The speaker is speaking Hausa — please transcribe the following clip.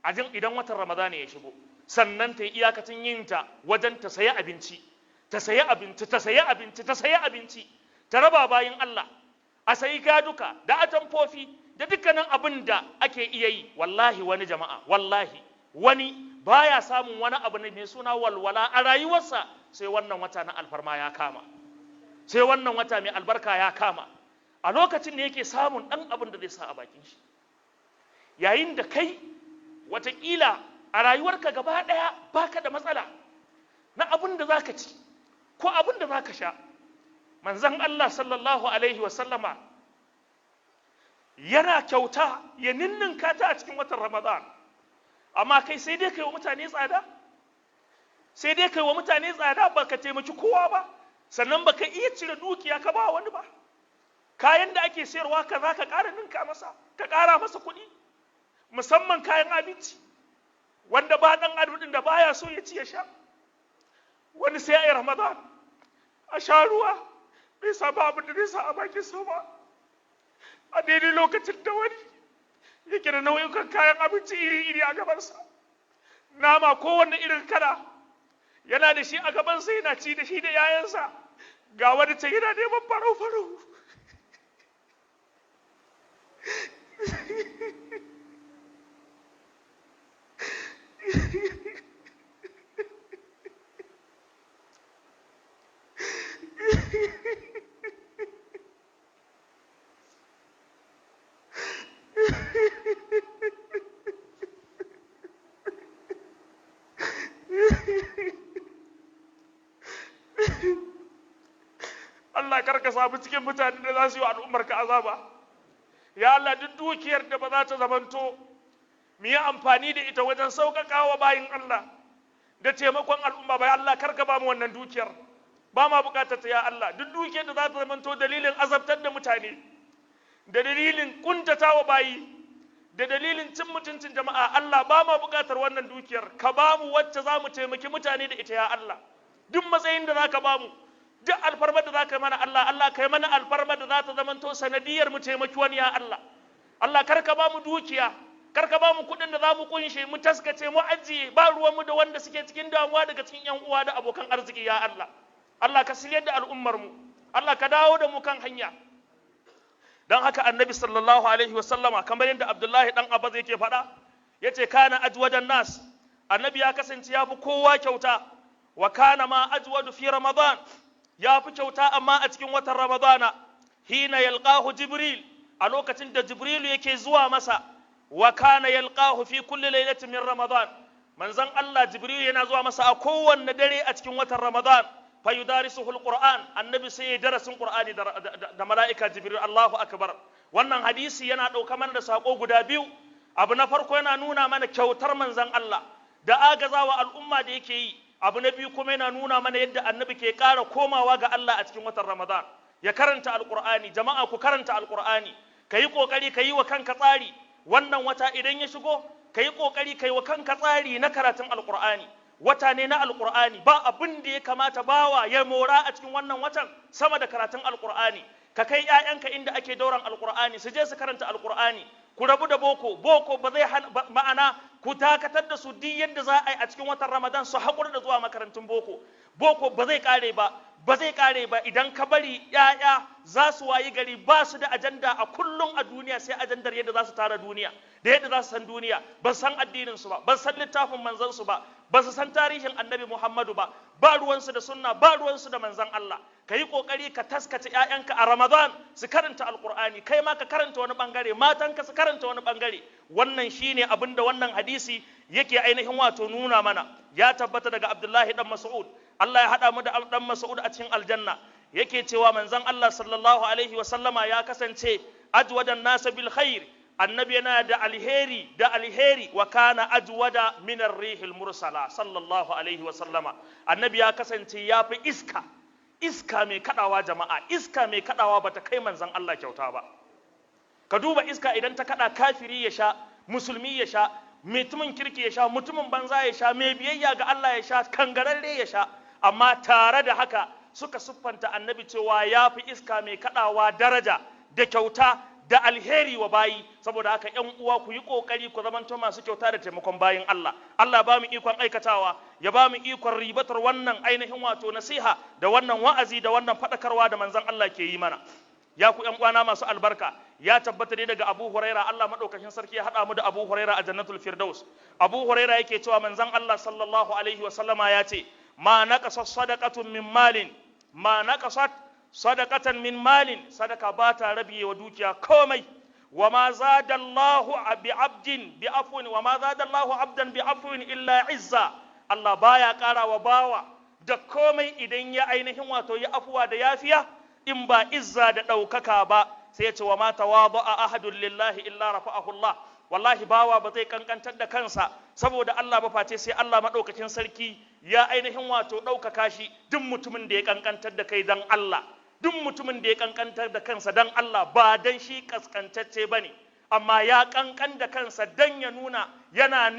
A jin idan watan Ramadana ya shigo, sannan ta yi iyakacin yinta wajen ta sayi abinci, ta sayi abinci, ta sayi abinci, ta sayi abinci, ta raba bayan Allah, a sayi gaduka da atamfofi da dukkanin abin da ake iya yi. Wallahi wani jama'a, wallahi wani baya samun wani abu ne mai suna walwala a rayuwarsa sai wannan wata na alfarma ya kama, sai wannan wata mai albarka ya kama, a lokacin da yake samun ɗan abin da zai sa a bakin shi. Yayin da kai watakila a rayuwarka gaba ɗaya baka da matsala na abin da zaka ci ko abin da zaka sha. Manzon Allah sallallahu alaihi wasallama yana kyauta ya ninninka ta a cikin watan Ramadan, amma kai sai dai kai wa mutane tsada, sai dai kai wa mutane tsada, baka taimaki kowa ba, sannan baka iya cire dukiya ka ba wani ba. Kayan da ake sayarwa ka za ka ƙara ninka masa, ka ƙara masa kuɗi, musamman kayan abinci wanda ba ɗan adam ɗin da baya so ya ci ya sha. Wani sai a yi Ramadan a sha ruwa bai samu abin da zai sa a bakin sa ba, a daidai lokacin da wani yake da nau'ikan kayan abinci iri-iri a gabansa, nama kowanne irin kala yana da shi a gabansa, yana ci da shi da 'ya'yansa. Ga wani can yana neman farau-farau. Allah kar ka samu cikin mutanen da za su yi wa al'ummar ka azaba. Ya Allah, duk dukiyar da ba za ta zamanto mu yi amfani da ita wajen sauƙaƙa wa bayin Allah da taimakon al'umma ba, ya Allah kar ka ba mu wannan dukiyar, ba ma buƙatar ta ya Allah. Duk dukiyar da za ta zamanto dalilin azabtar da mutane, da dalilin kuntata wa bayi, da dalilin cin mutuncin jama'a, Allah ba ma buƙatar wannan dukiyar. Ka ba mu wacce za mu taimaki mutane da ita ya Allah. Duk matsayin da za ka ba mu, duk alfarmar da za ka yi mana Allah, Allah ka yi mana alfarmar da za ta zamanto sanadiyar mu taimaki wani ya Allah. Allah kar ka ba mu dukiya, kar ka ba mu kuɗin da za mu kunshe, mu taskace, mu ajiye, ba ruwanmu da wanda suke cikin damuwa daga cikin yan uwa da abokan arziki ya Allah. Allah ka shiryar da al'ummar mu, Allah ka dawo da mu kan hanya. Don haka Annabi sallallahu alaihi wasallama, kamar yadda Abdullahi dan Abbas yake faɗa, yace kana ajwadan nas, Annabi ya kasance ya fi kowa kyauta. Wa kana ma ajwadu fi Ramadan, ya fi kyauta amma a cikin watan Ramadana, hina yalqahu Jibril, a lokacin da Jibril yake zuwa masa. Wa kana yalqahu fi kulli lailatin min Ramadan, manzon Allah Jibril yana zuwa masa a kowanne dare a cikin watan Ramadan. Fa yudarisuhu alquran, Annabi sai ya darasin Qur'ani da mala'ika Jibril. Allahu akbar. Wannan hadisi yana ɗauka mana da sako guda biyu. Abu na farko, yana nuna mana kyautar manzon Allah da agazawa al'umma da yake yi. Abu na biyu kuma, yana nuna mana yadda Annabi ke ƙara komawa ga Allah a cikin watan Ramadan ya karanta Alƙur'ani. Jama'a, ku karanta Alƙur'ani. Ka yi ƙoƙari ka yi wa kanka tsari. Wannan wata idan ya shigo, ka yi ƙoƙari ka yi wa kanka tsari na karatun Alƙur'ani. Wata ne na Alƙur'ani. Ba abin da ya kamata bawa ya mora a cikin wannan watan sama da karatun Alƙur'ani. Ka kai 'ya'yanka inda ake dauran Alƙur'ani su je su karanta Alƙur'ani. Ku rabu da boko. Boko ba zai ma'ana ku dakatar da su duk yadda za a yi a cikin watan Ramadan su haƙura da zuwa makarantun boko. Boko ba zai ƙare ba, ba zai ƙare ba. Idan ka bari, 'ya'ya za su wayi gari ba su da ajanda a kullum a duniya sai ajandar yadda za su tara duniya da yadda za su san duniya. Ba san addinin su ba, ba san littafin manzon su ba, ba su san tarihin Annabi Muhammadu ba, ba ruwansu da sunna, ba ruwansu da manzon Allah. Ka yi ƙoƙari ka taskace 'ya'yanka a Ramadan su karanta Alƙur'ani. Kai ma ka karanta wani ɓangare, matanka su karanta wani ɓangare. Wannan shine abin da wannan hadisi yake ainihin wato nuna mana. Ya tabbata daga Abdullahi dan Mas'ud, Allah ya haɗa mu da dan Mas'ud a cikin aljanna, yake cewa manzon Allah sallallahu alaihi wa sallama ya kasance ajwadan nasa bil khair, Annabi yana da alheri da alheri. Wa kana ajwada min ar-rihil mursala sallallahu alaihi wa sallama. Annabi ya kasance ya fi iska, iska mai kadawa. Jama'a, iska mai kadawa bata kai manzon Allah kyauta ba. Ka duba iska idan ta kada, kafiri ya sha, musulmi ya sha, mutumin kirki ya sha, mutumin banza ya sha, mai biyayya ga Allah ya sha, kangararre ya sha. Amma tare da haka suka siffanta Annabi cewa ya fi iska mai kadawa daraja da kyauta da alheri wa bayi. Saboda haka, ƴan uwa, ku yi kokari ku zamanto masu kyauta da taimakon bayin Allah. Allah ba mu ikon aikatawa, ya ba mu ikon ribatar wannan ainihin wato nasiha da wannan wa'azi da wannan faɗakarwa da manzon Allah ke yi mana. Ya ku ƴan uwana masu albarka, ya tabbata dai daga Abu Huraira, Allah madaukakin sarki ya haɗa mu da Abu Huraira a Jannatul Firdaus. Abu Huraira yake cewa manzon Allah sallallahu alaihi wa sallama ya ce: "Ma naqasat sadaqatun min malin, ma naqasat sadaqatan min malin." Sadaka ba ta rabiye wa dukiya komai. Wa ma zada Allahu bi abdin bi afwin, wa ma zada Allahu abdan bi afwin illa izza. Allah baya ƙara wa bawa da komai idan ya ainihin wato ya afuwa da yafiya, in ba izza da ɗaukaka ba. Sai ya ce: "Wa ma tawada'a ahadun lillahi illa rafa'ahu Allah." Wallahi bawa ba zai kankantar da kansa saboda Allah ba, face sai Allah madaukakin sarki ya ainihin wato ɗaukaka shi. Duk mutumin da ya kankantar da kai dan Allah, duk mutumin da ya kankantar da kansa dan Allah, ba dan shi kaskantacce bane, amma ya kankan da kansa dan ya nuna yana ne